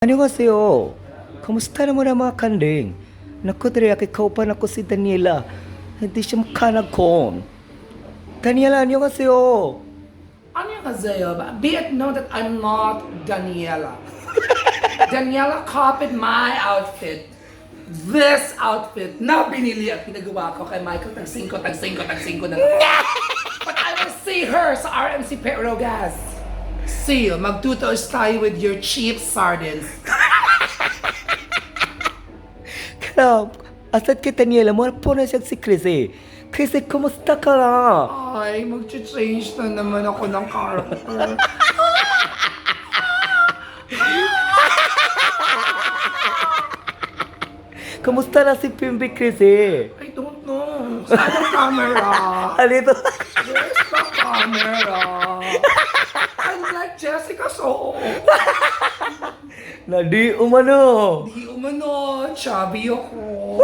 안녕하세요. Kamusta naman ang mga kanding? Naku, diri kaupan ako si Daniela. Hindi siya makanagkon. Daniela, 안녕하세요. 안녕하세요. Be it known that I'm not Daniela. Daniela copied my outfit. This outfit na binili at pinagawa ko kay Michael, tag 5, tag 5, tag 5 na lang. But I will see her sa RMC Petrogas. See you. Magtutos tayo with your cheap sardines. Kaya, asad kay Daniela, mo po na siya si Chris eh. Chris, eh, kumusta ka na? Ay, mag-change na naman ako ng character. Kumusta na si Pimbi, Chris eh? I don't know. Saan ang camera? Alito. Where's the camera? I'm like Jessica So. Na di umano. Di umano, chubby ako.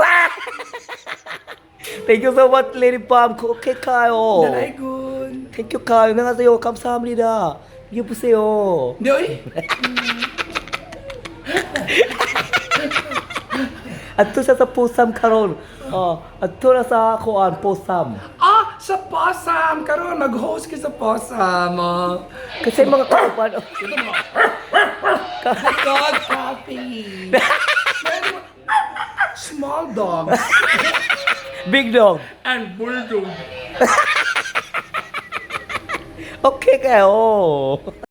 Thank you so much, Lady Bomb. Okay kayo. Dalay good. Thank you kayo. 안녕하세요. 감사합니다. 여보세요. Hindi, oy. Adto siya sa Posam karon. Oh, adto na sa kuan Posam. Ah, sa Posam! Karon, mag-host ka sa Posam. Oh. Kasi mga kauban. Dog coffee. Small dogs. Big dog. And bulldog. Okay kayo.